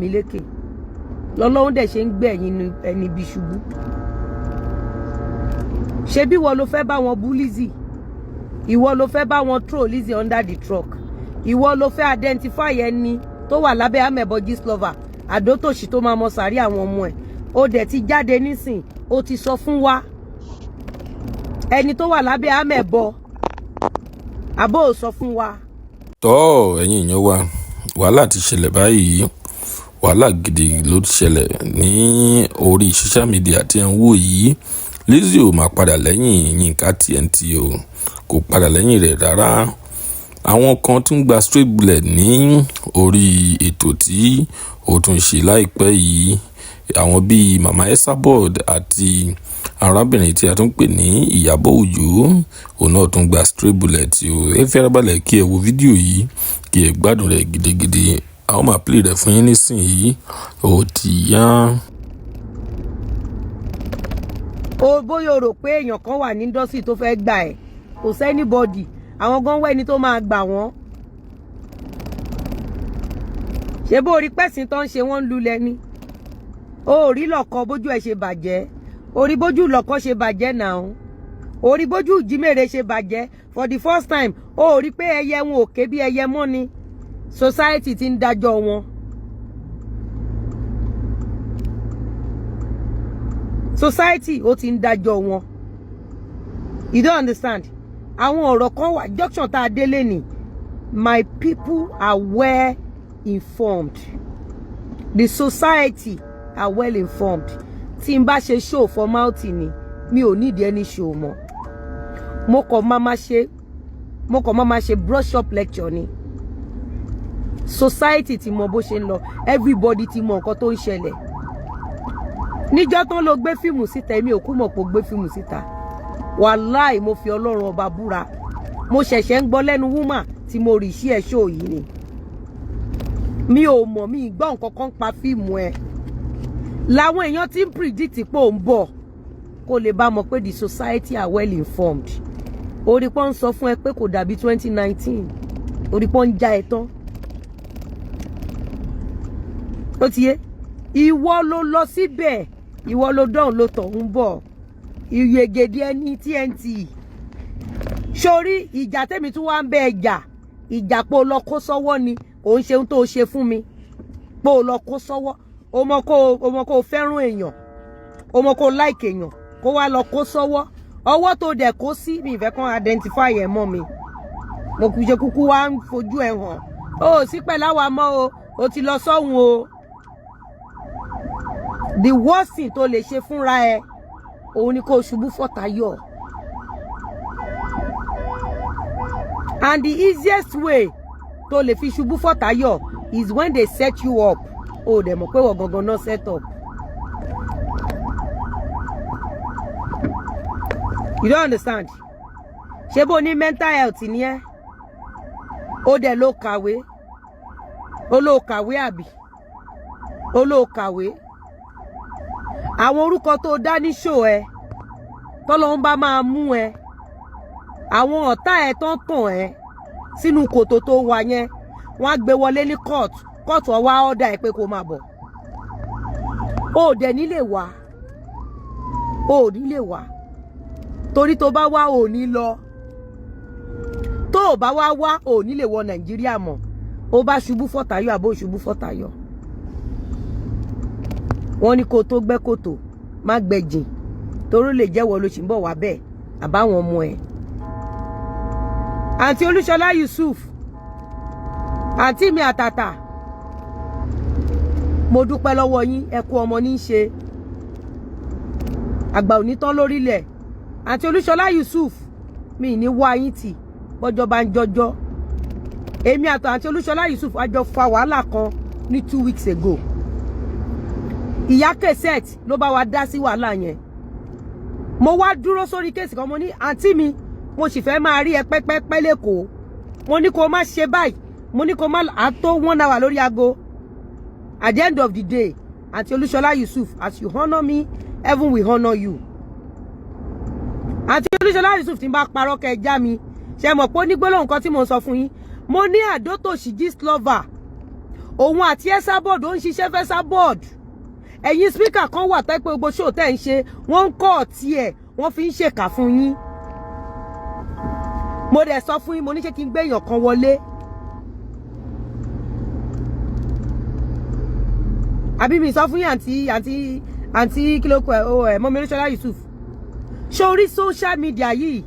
mí lékè. Lọ́lọ́run dẹ̀ ṣe ń gbé ẹ̀yin ẹni bí ṣubú. Ṣebí ìwọ ló fẹ́ bá wọn bú Lizzy, ìwọ ló fẹ́ bá wọn throw Lizzy under the truck, ìwọ ló fẹ́ identify ẹni tó wà lábẹ́ amẹ̀bọ Gistlover, àdótòṣì tó máa mọ sàrí àwọn ọmọ ẹ̀. Ó dẹ̀ ti jáde nísìn, ó ti sọ fún wa ẹni tó wà lábẹ́ amẹ̀bọ, àbó ò sọ fún wa. Tọ́, ẹ̀yin èèyàn wa, wàhálà ti ṣẹlẹ̀ báyìí. Wàhálà gidi ló ti ṣẹlẹ̀ ní orí social media tí ẹ̀ ń wò yìí. Lizzy ò máa padà lẹ́yìn Yínká TNT o, kò padà lẹ́yìn rẹ̀ rárá. Àwọn kan tún gba straight bullet ní orí ètò tí ó tún ṣe láìpẹ́ yìí, àwọn bíi Mama Esabod àti arábìnrin tí a tún pè ní Ìyábọ̀ Òjó, òun náà tún gba straight bullet o. Ẹ fi ara balẹ̀ kí ẹ wo fídíò yìí, kí ẹ gbádùn rẹ̀ gidigidi. A ó máa play rẹ̀ fún yín nísìnyí. Ó ti yá. O bóyá o rò pé èèyàn kan wà ní industry tó fẹ́ gbà ẹ́, kò sí anybody. Àwọn gan wẹ́ni tó máa gbà wọ́n. Ṣé bó rí pẹ̀sìn tó ń ṣe, wọ́n ń lulẹ̀ ni. O rí lọ́kọ bójú ẹ̀ ṣe bàjẹ́, orí bójú lọ́kọ ṣe bàjẹ́ náà, orí bójú ìjímèrè ṣe bàjẹ́ for the first time. O rí pé ẹyẹ wọn ò ké bí ẹyẹ mọ́ ni. Society ti ń dájọ́ wọn. Society ó ti ń dájọ́ wọn. You don't understand. Àwọn ọ̀rọ̀ kan wà, junction tá a délé ni. My people are well informed, the society are well informed. Tí n bá ṣe show formality ni, mi ò nídìí any show mọ́. Mo kàn máa ma ṣe brush up lecture ni. Society ti mọ bó ṣe ń lọ, everybody ti mọ nǹkan tó ń ṣẹlẹ̀. Níjọ́ tán ló gbé fíìmù síta, èmi ò kú mọ̀ pé ó gbé fíìmù síta. Wàláì, mo fi Ọlọ́run Ọba búra, mo ṣẹ̀ṣẹ̀ ń gbọ́ lẹ́nu woman tí mo rí sí ẹ̀ show yìí ni. Mi ò mọ̀, mi gbọ́ nǹkan kan pa fíìmù ẹ̀. Làwọn èèyàn ti ń predict pé ò ń bọ̀, kó lè bá mọ̀ pé the society are well informed. Orí pọ́n ń sọ fún ẹ pé kò dàbí 2019, orí pọ́n ń já ẹ tán. Ó ti yé, ìwọ ló lọ síbẹ̀, ìwọ ló dọ̀hún, ló tọ̀ ń bọ̀. Ìyègèdè ẹni TNT sórí ìjà tèmi tún wá ń bẹ ẹjà, ìjà pé o lọ kó sọ́wọ́ ni. Kò ń ṣe ohun tó o ṣe fún mi pé o lọ kó sọ́wọ́. O mọ kó o fẹ́ràn èèyàn, o mọ kó o like èèyàn, kó wá lọ kó sọ́wọ́. Ọwọ́ tó dẹ̀ kó sí mi, ìfẹ́ kan identify ẹ̀ mọ́ mi. Mo kù ṣe kúkú wá ń fojú ẹ̀ hàn. O ò sí pẹ̀lú àwa mọ́ o, o ti lọ sọ́hun o. The worst thing tó lè ṣe fúnra ẹ, òun ni kó o ṣubú fọ́tayọ̀. And the easiest way tó lè fi ṣubú fọ́tayọ̀ is when they set you up. O dẹ̀ mọ̀ pé wọ́n gangan náà set up. You don't understand. Ṣé bó ní mental health ni ẹ́? Ó dẹ̀ ló kàwé, ó ló kàwé àbí ó ló kàwé? Àwọn orúkọ tó dá ní ṣò ẹ, tọ́lọ́hún bá máa mú ẹ, àwọn ọ̀tá ẹ tán tàn ẹ sínú kòtò tó wà yẹn, wọ́n á gbé wọlé ní court. Court ọwá ọ̀dà ẹ pé kó máa bọ̀. O dẹ̀ nílé wá, o ò nílé wá, torí tó bá wá, ò ní lọ. Tó o bá wá wá, ò ní lè wọ Nàìjíríà mọ́. Ó bá ṣubú fọ́tàyọ̀, àbó ṣubú fọ́tàyọ̀, wọ́n ní kó tó gbẹ́ kòtò, má gbẹ́ jìn, torí lè jẹ́wọ́ ló sì ń bọ̀ wá bẹ́ẹ̀ àbáwọn ọmọ ẹ̀. Àǹtí Olúṣọlá Yusuf, àǹtí mi àtàtà, mo dúpẹ́ lọ́wọ́ yín. Ẹ kú ọmọ ní í ṣe, àgbà ò ní tán lórílẹ̀. Àǹtí Olúṣọlá Yusuf, mi ní wá yín tì bọ́jọ́ bá ń jọjọ́. Èmi àtọ̀ àǹtí Olúṣọlá Yusuf a jọ fa wàhálà kan ní 2 weeks ago. Ìyá Kẹsẹt ló bá wa dá sí wàhálà yẹn. Mo wá dúró sórí case kan. Mo ní, "Àǹtí mi, mo sì fẹ́ máa rí ẹ pẹ́pẹ́pẹ́ lẹ́kọ̀ọ́." Mo ní kó má ṣe báyìí, mo ní kó má àtó 1 hour lórí aago. At the end of the day, Àǹtí Olúṣọlá Yusuf, as you honour me, heaven will honour you. Àǹtí Olúṣọlá Yusuf, tí n bá parọ́, kẹ́ ẹ já mi. Ṣe mọ̀ pé ó ní gbólóhùn kan tí mo sọ fún yín? Mo ní àdótòṣì Gistlover. Òun àti Esabod, ó ń ṣiṣẹ́ fẹ́ Esabod. Ẹ̀yin speaker kan wà tẹ́ pé gbogbo show tẹ́ ń ṣe, wọ́n ń kọ́ ọ̀tí ẹ̀, wọ́n fi ń ṣèkà fún yín. Mo dẹ̀ sọ fún yín, mo ní ṣé kí n gbé èèyàn kan wọlé àbí mi sọ fún yín? Àǹtí kí ló kọ ẹ o ẹ mọ́mi Olúṣọlá Yusuf, sórí social media yìí,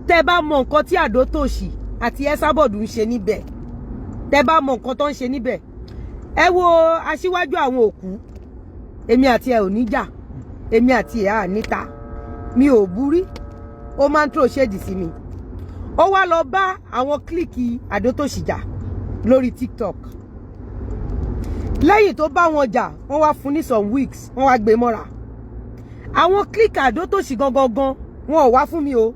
tẹ́ bá mọ nǹkan tí Àdótòṣì àti Esabod ń ṣe níbẹ̀, tẹ́ bá mọ nǹkan tó ń ṣe níbẹ̀. Ẹ wo aṣíwájú àwọn òkú, èmi àti ẹ ò ní jà, èmi àti ẹ à níta, mi ò búrí. Ó máa ń tó shade sí mi. Ó wá lọ bá àwọn clique Àdótòṣì jà lórí TikTok. Lẹ́yìn tó bá wọn jà, wọ́n wá fún ní some weeks, wọ́n wá gbé mọ́ra. Àwọn clique Àdótòṣì gangan gan, wọn ò wá fún mi o.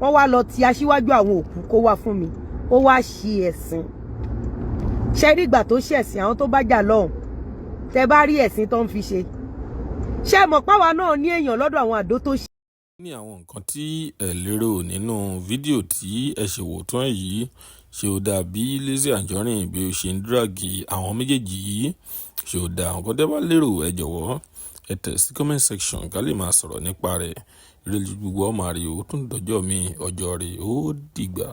Wọ́n wá lọ ti aṣíwájú àwọn òkú kó wá fún mi. Ó wá ṣe ẹ̀sìn. Ṣe rí ìgbà tó ṣẹ̀sìn, àwọn tó bá jà lọ́hùn, tẹ bá rí ẹ̀sìn tó ń fi ṣe, ṣe mọ̀ páwa náà ní èèyàn lọ́dọ̀ àwọn Àdótòṣì. Ní àwọn nǹkan tí ẹ lérò nínú fídíò tí ẹ ṣe wò tán yìí, ṣé ó dáa bí Lizzy Anjorin bí ó ṣe ń drag àwọn méjèèjì yìí? Ṣé ó dáa? Nǹkan tẹ́ bá lérò, ẹ jọ̀wọ́ ẹ tẹ̀ sí comment section ká lè máa sọ̀rọ̀ nípa rẹ̀. Ire gbogbo ọmọ rẹ̀ ó tún dọjọ́ mi, ọjọ́ rẹ̀ ó dìgbà.